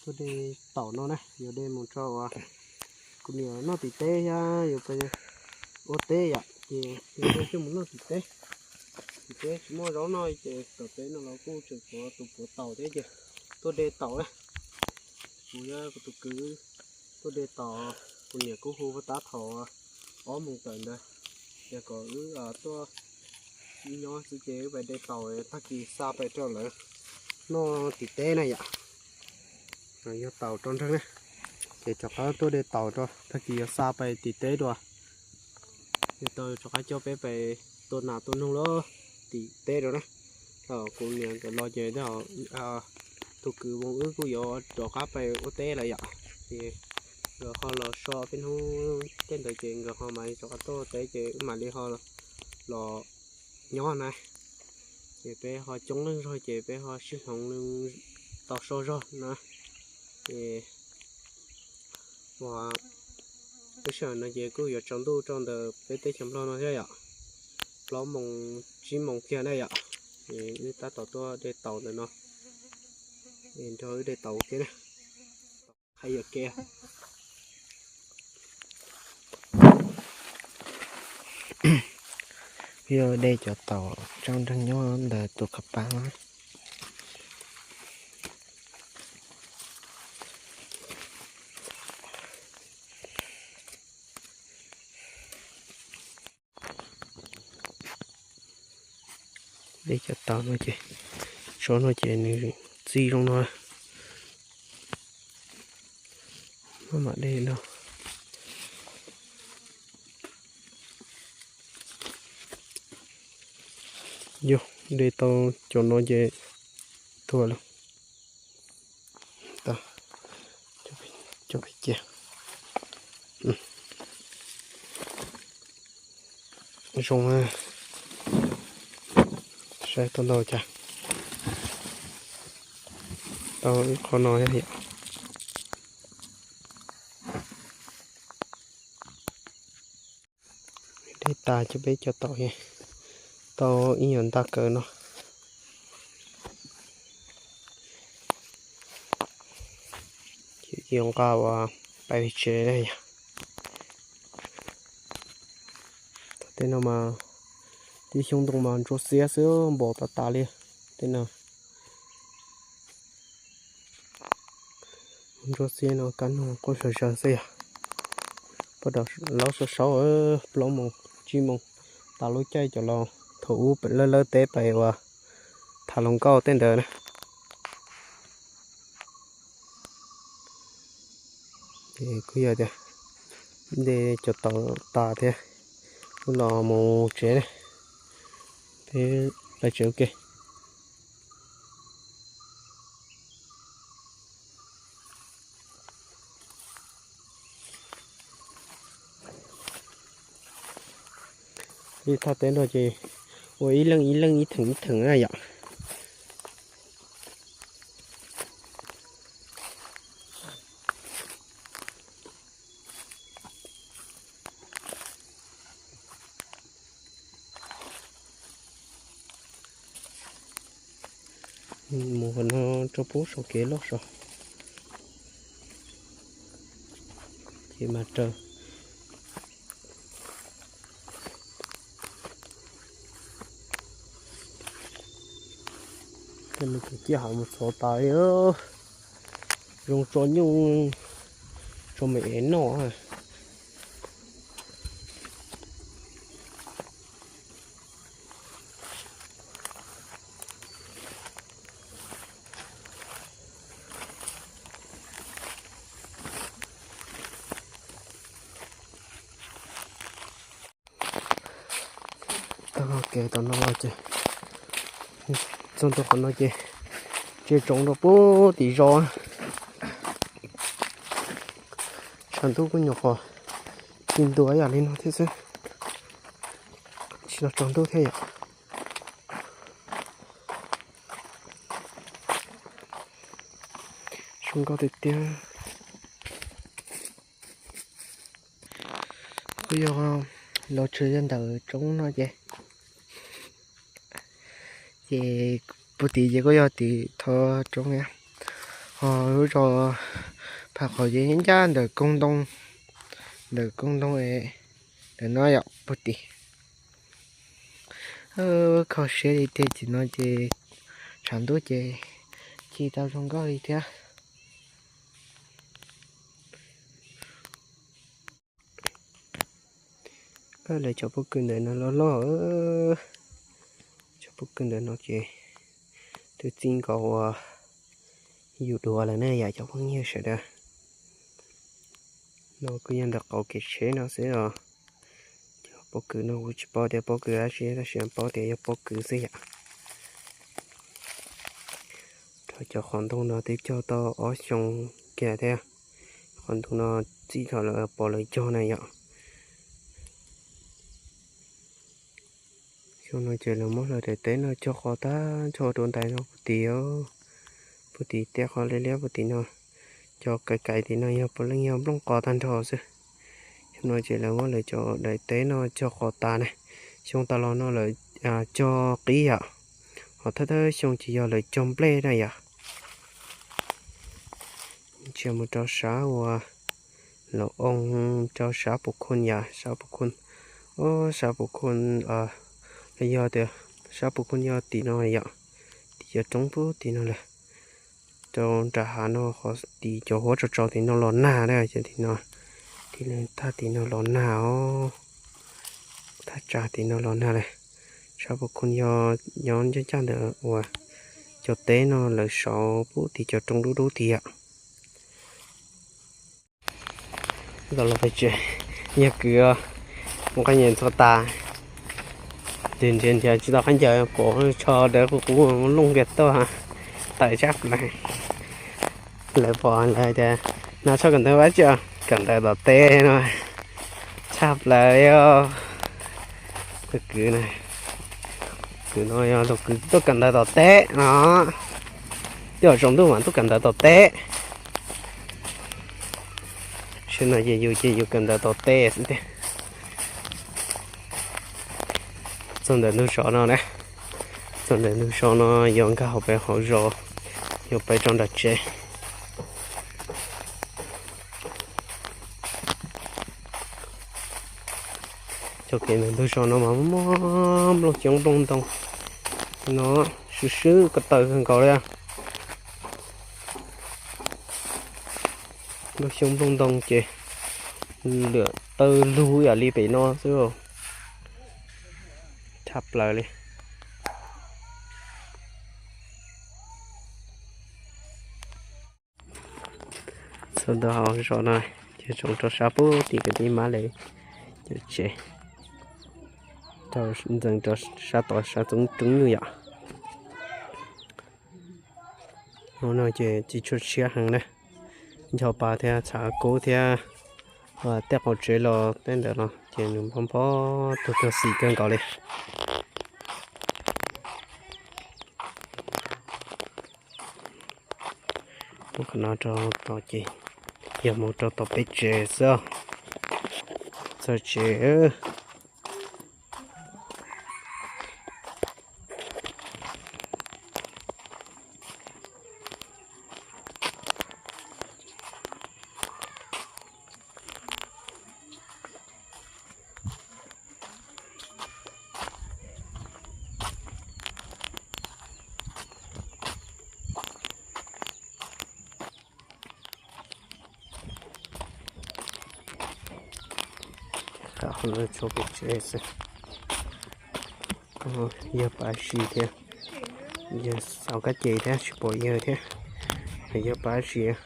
Tuaj de taum no na, yog de mus rau uas kuv niam noj tim teb thiab yuav ua teb yom, ces yog tuaj coj mus noj tim teb. Tim teb tsis muaj zaub noj ces tom teb no los kuj tseem tshuav tus puav taum thiab ces tuaj de taum na. Kuv yog kuv tus kwv tuaj de taum, kuv niam kuj hu puag ta thaum ob moos tawm ntawd, yog kom wb tuaj nyob xwb ces wb pais de taum tag kis xa pais rau lawv noj tim teb na yom. Yog taum rau nreeg na, ces rov qab tuaj de taum rau tag kis yuav xa pais tim teb dua. Yog tau rov qab coj peb pais tua nas tua noog los tim teb rau na. Thaum kuv niam nkawd los ces tej zaum tus kwv Voos wb kuj yuav rov qab pais ua teb lawm yom. Ces nkawd ho los so peb hnub tej ntawd ces nkawd ho mam li rov qab tuaj ua teb ces wb mam li ho los nyob na. Ces peb ho coob leej zog ces peb ho sib hloov tau so zog na. Ces uas lub sij hawm no ces kuj yuav tsaus ntuj rau ntawm peb teb chaws Nplog no thiab yom, plaub moos tsib moos kiag na yom. Ces wb tab tom tuaj de taum ntawm no, nrog wb de taum ua ke na. Hais yam kev. Yog de cov taum tsau nreeg nyob ntawm tus qhov pab. De cov taum no ces, tsob no ces nws txi zoo no. Maj mam de no. Yog de tau cov no ces tuag lawm. Cov peb cia. Zoo, saib tau ntau cas. Tau ib qho no thiab yom. De tas cov peb cov taum, tau ib nyuag nta kaws no. Ces yuav nqa ua pais tsev na yom. Tej no mas tib xyoo ntoo mas ntsuab xiab xwb, npaum tas tas li. Tej no ntsuab xiab no kab noog quaj sawv sawv xwb yom. Poj laub sau saub plaub moos tsib moos tas lub caij cov laus thaum ub lawb lawb teb pais uas tham hluas nkauj tej ntawd na. Ces kuj yog tias de cov taum tas thiab, wb los mus tsev ne, peb pais tsev ua ke. Li thaj teb no ces ua ib leej ib leej ib theem ib theem na yom. Mus qhov no rau pub saum kev loj saud, ces mas raws. Tej no ces ciaj heev mus txhov tas li, zoo tso nyuj tso me es noj. Tag kev tom no los ces txog ntua qhov no ces tseem tsoov rau pub tim zos. Tshav ntuj kuj nyuam qhuav ci ntua yam li no thiab xwb, tsis los tsaus ntuj thiab yom. Zoo nkauj tiag tiag. Kuj yog los tshwm ntawm roob no ces, ces puag tim ces kuj yog tim thov roob na. Ho lub zos Phaj Qhaum ces ncaj ntawm koog ntoo, ntawm koog ntoo es ntawm no yom puag tim. Kho siab li tiag, tim no ces tshav ntuj ces ci tau zoo nkauj li thiab. Lawv cov pob kws ntawm no loj loj, cov pob kws ntawm no ces twb txij nkaus uas yus dua lawm ne yom cov phooj ywg sawv daws. No kuj yog ntawm qaum kev tsheb no xwb os. Cov pob kws no kuv tsis paub tias pob kws dab tsi tab sis paub tias yog pob kws xwb yom. Rau cov qhov ntoo no twb cog tau ob xyoo kiag thiab. Qhov ntoo no txij thaum lawv pom lawv cog na yom. Xyoo no ces lawv muab lawv daim teb no cog qos tag nrho rau ntais no puag tim, puag tim tej qhov liab liab puag tim no. Cov kais kais tim no yog puav leej yog nplooj qos tag nrho xwb. Xyoo no ces lawv muab lawv cov daim teb no cog qos tas na. Xyoo tas los no lawv cog qib yom, ho thawj thawj xyoo ces yog lawv cog nplej na yom. Ntsia mus rau sab uas Laus Oo, rau sab Pus Khun yom, sab Pus Khun, o, sab Pus Khun, los yog tias sab Pus Khun yog tim no yom, tim cov roob puag tim no lawm. Rau nram hav no qhov tim cov huab tsaus tsaus tim no los nag na, cov tim no, tim lawv thaj tim no los nag os, thaj tsam tim no los nag lawm. Sab Pus Khun yog nyob ncaj ncaj ntawm uas cov teb no lawv saud puag tim cov roob dub dub tid yom. Los pem tsev, yog kwv mus qab nyem ntxhua tas, nrhiav nrhiav tsis tau qab ncaws pom tsho dawb qub qub looj kiag tuaj, tawm tshaj plaws. Lawv pom lawv tias no tshaj kawm ntawv ua tsi, kawm ntawv tom teb no, tshaj plaws li. Tus kwv na, kwv no yog tus kwv tuaj kawm ntawv tom teb no, twb tsaus ntuj mas tuaj kawm ntawv tom teb. Saib no ces yus ces yus kawm ntawv tom teb xwb tiag. Txog ntawm ntug zos no na, txog ntawm ntug zos no yuav nkag hauv pem hauv zos, yuav pem rau nram tsev. Cov kev ntawm ntug zos no mas muaj nplooj xyoob nplooj ntoo no, swb swb ko taw kawg nkaus li. Nplooj xyoob nplooj ntoo ces lwm taw lug ib yam li pem no xwb, tshaj plaws li. Txog ntawm hauv zos no ces tsoom rau sab puag tim kwv tij mab lawv cov tsev, ntxeev rau sab tod sab roob nyuj yom. Hauv no ces tsis tshua siab heev na, ncho pa thiab txhav kub thiab, tej qaum tsev los tej ntawd los ces nws npog npog tuag tuag xim kawg nkaus li. Mus qhov no rau tom ces yog mus rau tom peb tsev xwb. Txog tsev. Qhov no tshuav pem tsev xwb. Yawg Paj Sis thiab, yawg xauv kab ces thiab tsis pom yawg thiab, yawg Paj Sis.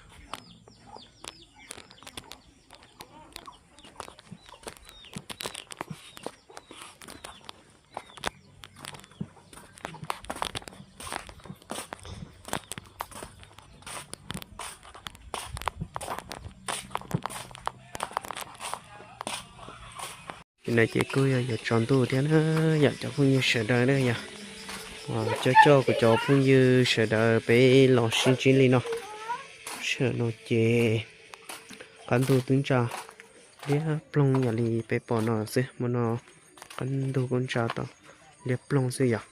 Ces no ces kuj yog yuav tsaus ntuj thiab na, yom cov phooj ywg sawv daws na yom. Coj coj kuv cov phooj ywg sawv daws peb los sib ntsib li no. Sij hawm no ces qab ntuj twb ntsa liab ploog yam li peb pom no xwb, hmo no qab ntuj kuj ntsa tau liab ploog xwb yom.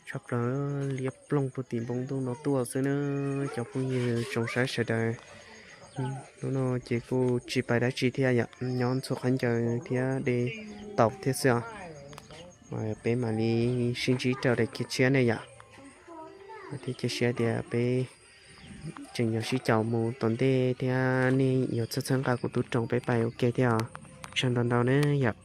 Tshaj plaws, liab ploog puag tim npoo ntuj no tuaj xwb na. Cov phooj ywg tsoom saib sawv daws, hnub no ces kuj tsis pais dab tsi thiab yom, nyob ntxhua qhov ncauj thiab de taum thiab xwb os. Peb mam li sib ntsib rau daim kiv tshiab ne yom. Thiab cia siab tias peb tseem yuav sib caum mus tom ntej thiab nej yuav txhawb txhawb nqa kuv tub roog peb pais ua ke thiab os. Ua tsaug ntau ntau na yom.